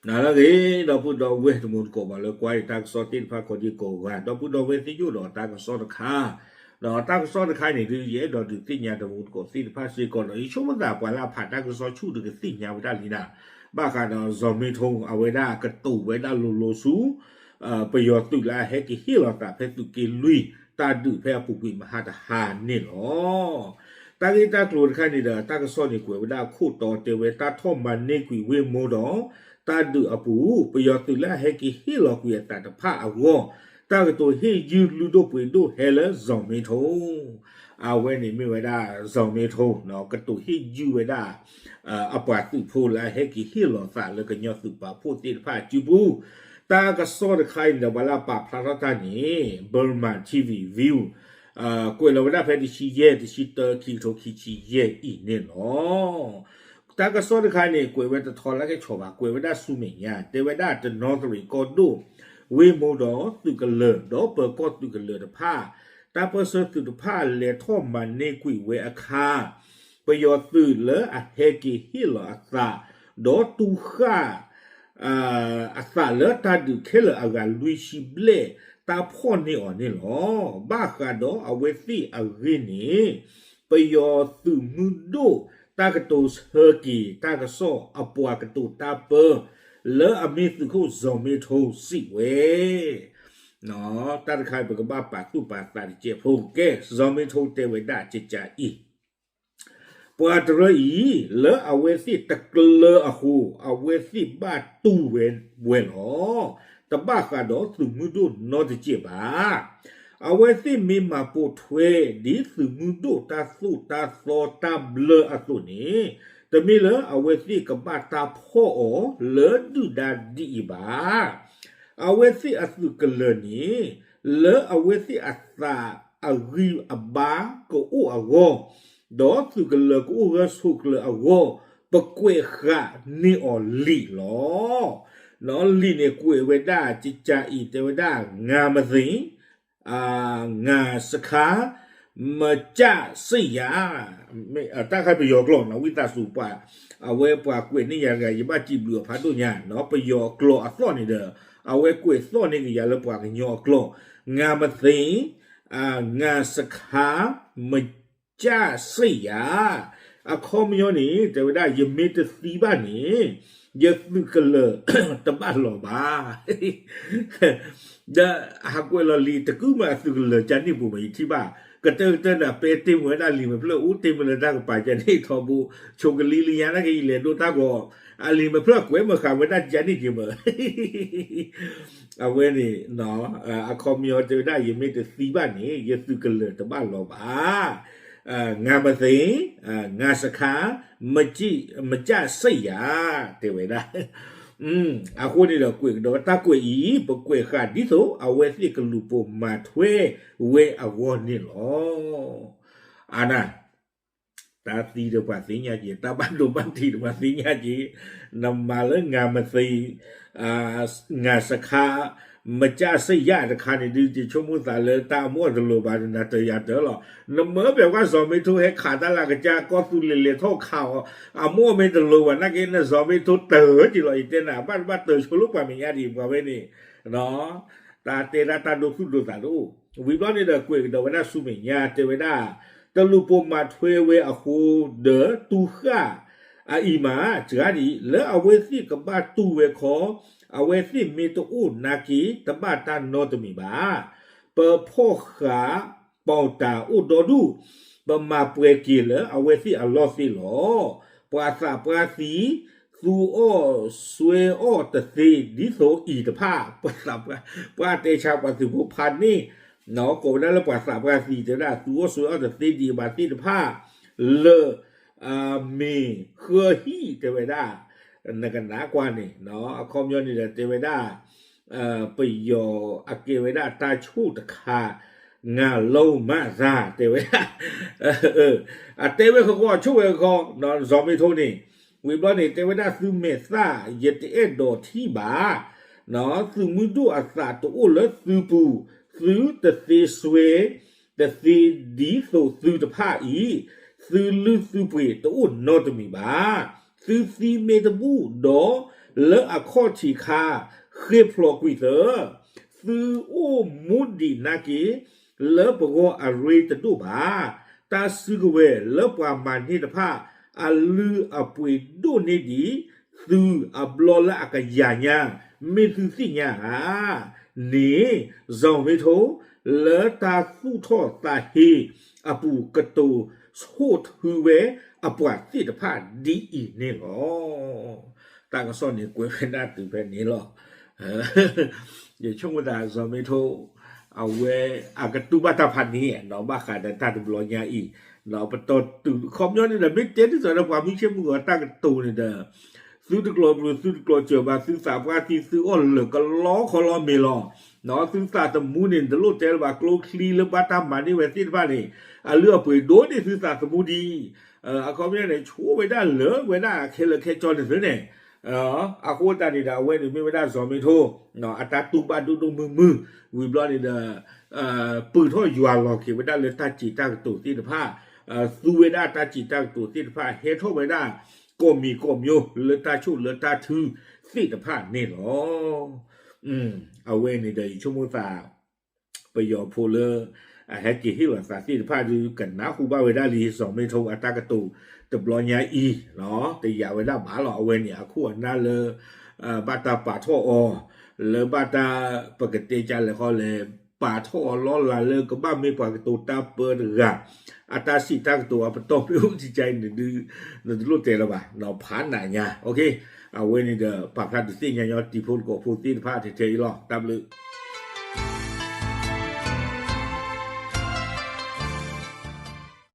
နၤလၢအဂ့ၤ ဒီပုၢ်ဒီဝဲၢ်တံၤသကိးဘၣ်လၢကွၢ်တၢ်ကစီၣ်သ့ၣ်တဖၣ်ကိးဒံကိးဂၤ ဒီပုၢ်ဒီဝဲၢ်သ့ၣ်ယိၣ်ဒီးတၢ်ကစီၣ်တခါ, ဒီးတၢ်ကစီၣ်တခါန့ၣ်ဒုး ယအဲၣ်ဒိးဒုးသ့ၣ်ညါတံၤသကိးသ့ၣ်တဖၣ်စ့ၢ်ကီးဒီး ယဆိကမိၣ်သးပှၤလၢအဖးတၢ်ကစီၣ်ဆူၣ်တကသ့ၣ်ညါဝဲဒၣ်လံနၤ, ဘၣ်ဃးဒီးစီၤမ့ထိ အဝဲဒၣ်ကတိၤဝဲဒၣ်လိၤလိၤဆူ ပယီၤသုးလၢအဟဲက့ၤဟ့ၣ်လီၤသးဖဲသုးက့လွံၢ် တၢ်ဒုးဖဲအပူၤကွံာ်မဟါတဟါန့ၣ်လီၤ. တၢ်ဂ့ၢ်တၢ်ကျိၤတခါန့ၣ်ဒီး တၢ်ကစီၣ်န့ၣ်ကွဲးဝဲဒၣ်ခိၣ်တီတဲဝဲတၢ်ထီၣ်မၤန့ၢ်ကွံာ်ဝ့ၢ်မိၢ်ဒီး တၢ်ဒုးအပူၤ ပယီၤသုးလၢအဟဲက့ၤဟ့ၣ်လီၤကွံာ်အသးတဖၣ်အဂီၢ် တၢ်ကတိၤဟ့ၣ်ယုၢ်လုၢ်ဒိၣ်ပှ့ၤဒိၣ်ဟဲလၢစီၤမ့ထိ အဝဲန့ၣ်မ့ၢ်ဝဲဒၣ်စီၤမ့ထိ ကတိၤဟ့ၣ်ယုၢ်ဝဲဒၣ် အပှၤသုးဖိလၢအဟဲက့ၤဟ့ၣ်လီၤသးလၢကညီသုးပာ်ဖှိၣ်သ့ၣ်တဖၣ်အစုပူၤ, တၢ်ကစီၣ်တခါအံၤန့ၣ်ဒီး ပှၤလၢအပာ်ဖျါထီၣ်တၢ်န့ၣ် Burma TV View ကွဲးလီၤဝဲဒၣ်ဖဲတဆံယဲၢ် တဆံတၢ ခံကထိခံဆံယဲၢ်အံၤန့ၣ်လီၤ. တၢ်ကစီၣ်တခါန့ၣ် ကွဲးဝဲတထီလၢကဆီၣ်ဘၣ် ကွဲးဝဲဒၣ်ဆူမဲာ်ညါ တဲဝဲဒၣ်တနီသရံၣ်ကီၢ်ဒိၣ် ဝ့ၢ်မိၢ်ဒီးသုးကလၢၤ ဒီးပၢၤကီၢ်သုးကလၢၤတဖၣ် တၢ်ပၢၢ်ဆၢသုးတဖၣ်လဲၤထီၣ်မၤန့ၢ်ကွံာ်ဝဲအခါ ပယီၤသုးလၢအဟဲက့ၤဟ့ၣ်လီၤအသး ဒီးတူၢ်ဃၣ် အသးလၢတၢ်ဒုးခဲလၢာ်အဂၤလွံၢ်ဆံဘျဲၣ် တၢ်ဖီၣ်န့ၢ်အီၤန့ၣ်လီၤ. ဘၣ်ဃးဒီးအဝဲသ့ၣ်အဂ့ၢ်န့ၣ် ပယီၤသုးမုၢ်ဒိၣ် တၢ်ကတိၤဆၢက့ၤတၢ်ကစီၣ်အပှၤကတိၤတၢ်ပၢ လၢအမ့ၢ်သုးခိၣ်စီၤမ့ထိစံးဝဲ တၢ်တခါပကဘၣ်ပာ်သူၣ်ပာ်သးတစဲးဖိကဲ စီၤမ့ထိတဲဝဲဒၣ်ကကးအံၤ ပှၤတရၢအံၤ လၢအဝဲသ့ၣ်တကျၢၤအဃိ အဝဲသ့ၣ်ဘၣ်တူၢ်ဝဲဝဲလီၤ. တဘၣ်ဃးဒီးသုးမုၢ်ဒိၣ်နီတစဲးဘၣ်. အဝဲသ့ၣ်မ့ၢ်မၤပိာ်ထွဲဒ်သုးမုၢ်ဒိၣ်တၢ်သိၣ်တၢ်သီတၢ်ဘျၢအသိးန့ၣ် တမ့ၢ်လၢအဝဲသ့ၣ်ကဘၣ်တၢ်ဖီၣ်အီၤလၢဒုၣ်ဒါဒ်အံၤဘၣ်. အဝဲသ့ၣ်အသုးကလၢၤန့ၣ် လၢအဝဲသ့ၣ်အသးအဂံၢ်အဘါကအိၣ်အဂီၢ်, ဒီးသုးကလၢၤကအိၣ်ဂၢၢ်ဆိးကျၢၤအဂီၢ်, ပကွဲးဃာ်န့ၢ်အီၤလံာ်လီၤ. လံာ်န့ၣ်ကွဲးဝဲဒၣ် ကကးအံၤတဲဝဲဒၣ် ငါမသိ ငါစခါ မကြစ့ယၤ တၢ်ခါပယီၤကျိာ်နီၤ ဝံသးစူၤပှၤ အဝဲပှၤကွဲးန့ၢ်ယၤတဂၤ ယဘၣ်စံးဘျုးအဖးဒိၣ်ညါနီၤ ပယီၤအကျိာ်အသီၣ်န့ၣ်ဒီး အဝဲကွဲးသီၣ်န့ၢ်ကယၤလၢပှၤကညီအကျိာ် ငါမသိ ငါစခါ မကြစ့ယၤ အခီပညီန့ၣ် တဲဝဲဒၣ် ယမ့ၢ်တသံဘၣ်န့ၣ် ယသုးကလၢၤတဘၣ်လီၤဘၣ် ဒီးဟးကွဲးလီၤလံာ် တကုၢ်မးအသုးကလၢၤကန့ၣ်ပူၤမး ယထံၣ်ဘၣ် ကတၢၢ်ကတၢၢ်န့ၣ် ပဲတ့ၢ်မ့ၢ်ဝဲဒၣ်လံာ်မဲာ်ဖျၢၣ် အိၣ်တ့ၢ်မ့ၢ်လၢတၢ်ကပၤကန့ၣ်ထီဘိ ဆိကလံလၢညါနာ်က့ ယလဲၤဒိတၢ်ဂီၤ အလံာ်မဲာ်ဖျၢၣ်ကွဲးမ့ၢ်ဃာ်ဝဲဒၣ်ကန့ၣ်က့မး အဝဲန့ၣ် အခီပညီတဲဝဲဒၣ် ယမ့ၢ်တသံဘၣ်န့ၣ် ယသုးကလၢၤတဘၣ်လီၤဘၣ် ငါမသိ ငါစခါ မကြစ့ယၤ တဲဝဲဒၣ် အဃိန့ၣ်ဒီးကွဲးကဒီးတၢ်ကွဲးအံၤ ပကွဲးဃာ်ဒ်သိးအဝဲသ့ၣ်ကလူၤပိာ်မၤထွဲဝဲအဂီၢ်န့ၣ်လီၤ. အနၢ် တၢ်သံဒီးပှၤသ့ၣ်ညါက့ၤ တၢ်ဘၣ်ဒိဘၣ်ထံးဒီးပှၤသ့ၣ်ညါက့ၤ နမၤလၢ ငါမသိ ငါစခါ မကြစ့ယၤ တခါန့ၣ်ဒုး ယဆိကမိၣ်သးလၢတၢ်အမိၣ်အတလိၤဘၣ်ဒီး နၤတယၤတၢ်လီၤ. နမၢပှၤကွၢ်စီၤမ့ထိ ဟဲခးတၢ်လၢကစၢ်ကီၢ်သူလ့ၤလဲၤထီၣ်ခးအီၤ အမိၣ်မ့ၢ်တလိၤဘၣ်နာ်က့ နစီၤမ့ထိတၢၢ်က့ၤလီၤ ယတဲနၤ ဘၣ်တဘၣ်တၢၢ်ဆိလၢပှၤမဲာ်ညါဒံး ပှၤဝဲန့ၣ် တၢ်တဲဒၣ်တၢ်ဒိသူၣ်ဒိသးတအိၣ် ဝံၤဘျီန့ၣ်ဒီးကွဲးကဒီးဝဲဒၣ်ဆူမဲာ်ညါ တဲဝဲဒၣ် တလူၤပိာ်မၤထွဲဝဲအဃိ ဒီးတူၢ်ဃာ် အအံၤမး စှၤဒံး လၢအဝဲသ့ၣ်ကဘၣ်တူၢ်ဝဲခီ အဝဲသ့ၣ်မ့ၢ်တအိၣ်နာ်က့ တဘၣ်တၢ်နီတမံၤဘၣ်. ပဖီၣ်ဃာ် ပီၣ်တၢ်အိၣ်ဒီဒူၣ် ပမၤပှဲၤက့ၤလၢအဝဲသ့ၣ်အလီၢ်သ့လီၤ. ပှၤသးပှၢ်သံ သူအီၣ်စွဲအီၣ်တသ့ဒ်သိးအံၤတဖၣ် ပှၤသးပှၢ် ပှၤတဲဆါပှၤသုးဖိဖးန့ၣ် ကိးဝဲဒၣ်လၢပှၤသးပှၢ်သံ တဲဝဲဒၣ် သူအီၣ်စွဲအီၣ်တသ့ဒံးဘၣ်သ့ၣ်တဖၣ် လၢ မ့ၢ်ဃၢဟံၣ်တဲဝဲဒၣ် နကနၣ်ကွၢ်န့ၣ် အခီပညီန့ၣ်ဒီးတဲဝဲဒၣ် ပယီၤအကဲဝဲဒၣ်တၢ်ဆိၣ်တခါ ငါလီၤမးသး တဲဝဲဒၣ် အတဲဝဲဃီဃီ ဆိၣ်ဝဲဃီ စီၤမ့ထိန့ၣ် ဝံၤဘျီန့ၣ် တဲဝဲဒၣ်သုမဲာ်သၣ် ယတအဲၣ်ဒိးထံၣ်ဘၣ် သုးမုၢ်ဒိၣ်အသးတအိၣ်လၢသုပူၤ သုတသ့စွဲ တသ့ဒ်သိးသုတဖၣ်အံၤ သုလုၢ်သုပှ့ၤတအိၣ်နီတမံၤဘၣ်. သုသံမ့ၢ်တဘူၣ်ဒီး လၢအခီၣ်ထံးခါ ဃ့ဖျိးကွံာ်သၢ, သုအိၣ်မူဒံးနာ်က့ၤ လၢပဂီၢ်အရ့တဒိၣ်ဘၣ်. တၢ်စုကဝဲၤလၢပှၤမၤန့ၢ်တဖၣ် အလုၢ်အပှ့ၤဒိၣ်န့ၢ်ဒံးသုအဘျီလၢအကယၤညါ, မ့ၢ်သုသ့ၣ်ညါဧါန့ၣ်, စီၤမ့ထိ လၢတၢ်သူၣ်ထီၣ်သးဟ့အပူၤ ကတိၤဆိၣ်ထုဝဲအပှၤသ့ၣ်တဖၣ်ဒ်အံၤန့ၣ်လီၤ. တၢ်ကစီၣ်န့ၣ်ကွဲးဖဲဒၣ်တုၤဖဲန့ၣ်လီၤ. ယဆိကမိၣ်သး စီၤမ့ထိ အဝဲအကတူၢ်ဘၣ်တၢ်ဖးန့ၣ် ဘၣ်ဃးဒီးတၢ်တဘျီညါအံၤ, ပတီၢ်တုၤခီပညီန့ၣ်ဒီး မ့ၢ်တဲဒ်သိးဒီးပှၤမုၢ်ဆ့ၣ်မုၢ်ဂီၤတၢ်ကတိၤန့ၣ်ဒီး သုတကျိၤပျူၤ သုတကျိၤစၢၤဘၣ် သုသးပှၢ်သံ သုအီၣ်လၢာ်ကလီခီလီမ့ၤလီၤ. သုသးသမူန့ၣ် တလိၣ်တဲလၢၤဘၣ် ကျိချံလၢဘၣ်တၢ်မၤန့ၢ်ဝဲသ့ၣ်တဖၣ်န့ၣ် အလုၢ်အပှ့ၤဒိၣ်န့ၢ်သုသးသမူဒံး. အခီပညီန့ၣ် ဆိဝဲဒၣ်လၢဝဲဒၣ်ခဲလၢာ်ခဲဆ့န့ၣ်သုန့ၣ် အဃိသတးန့ၣ်ဒီး အဝဲန့ၣ်မ့ၢ်ဝဲဒၣ်စီၤမ့ထိ အတၢ်တူၢ်ဘၣ်ဒိၣ်ဒိၣ်မုၢ်မုၢ် ဝံၤဘျီန့ၣ်ဒီး ပုၢ်ထီၣ်ယွၤလီၤက့ၤဝဲဒၣ်လၢတၢ်စံးတၢ်ကတိၤသ့ၣ်တဖၣ်, သူဝဲဒၣ်တၢ်စံးတၢ်ကတိၤသ့ၣ်တဖၣ် ဟဲထီၣ်ဝဲဒၣ် ကိးမံၤကိးမျိုး လၢတၢ်ဆိၣ်လၢတၢ်ထုသ့ၣ်တဖၣ်န့ၣ်လီၤ. အဝဲန့ၣ်ဒီးယဆိကမိၣ်သး ပယီၤဖိလၢ အဟဲက့ၤဟ့ၣ်လီၤသးသ့ၣ်တဖၣ်ဒုး ကနၢ်ဟူဘၣ်ဝဲဒၣ်လံ စီၤမ့ထိအတၢ်ကတိၤတဘျီညါအံၤ, တယာ်ဝဲဒၣ်ဘၣ်လီၤ. အဝဲန့ၣ်အခိၣ်အနၢ်လၢ ဘၣ်တၢ်ပာ်ထီၣ်အီၤ လၢဘၣ်တၢ် ပကတဲကလဲာ်ဃီလဲၣ် ပာ်ထီၣ်အီၤလီၢ်လၤလၢကဘၣ်မ့ၢ်ပှၤကတိၤတၢ်ပၢတဂၤ အတၢ်စံးတၢ်ကတိၤအပတီၢ်မ့ၢ်အိၣ်ကကါအံၤန့ၣ်ဒုး နတလိၣ်တဲလၢၤဘၣ် ဖးနးညါ အဝဲန့ၣ်ဒီး ပာ်ဖျါဒုးသ့ၣ်ညါညီတံၤဖိသကိးဖိသ့ၣ်တဖၣ်ထဲထဲအံၤလီၤ. တၢ်ဘျုး